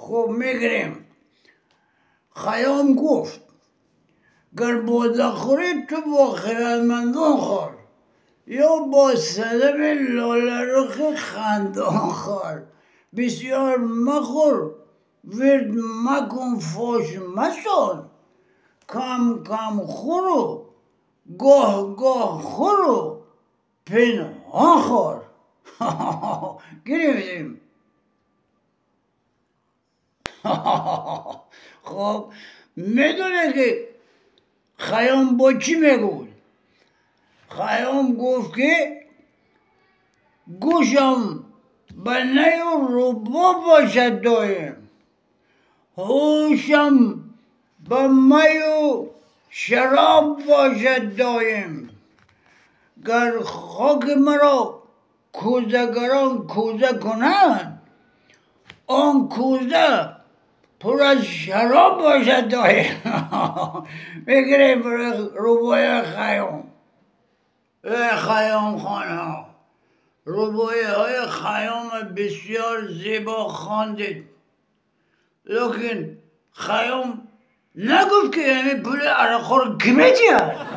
خب میگیریم. خیام گفت گر باده خوری تو با خردمندان خور، یا با صدف لاله رخ خندان خور. بسیار مخور، ورد مکن، فاش مساز، کم کم خور و گاه گاه خور و پنهان خور. گرفتیم. خب میدونه که خیام با چی میگفت؟ خیام گفت که گوشم به نی و رباب باشد دایم، هوشم به می و شراب باشد دایم. گر خاک مرا کوزه‌گران کوزه کنند، آن کوزه پر از شراب باشد دایم. میگیریم برای رباعی خیام. ای خیام خانها، رباعی های خیام بسیار زیبا خواندید، لیکن خیام نگفت که یعنی پول عرقخور کی میدهد.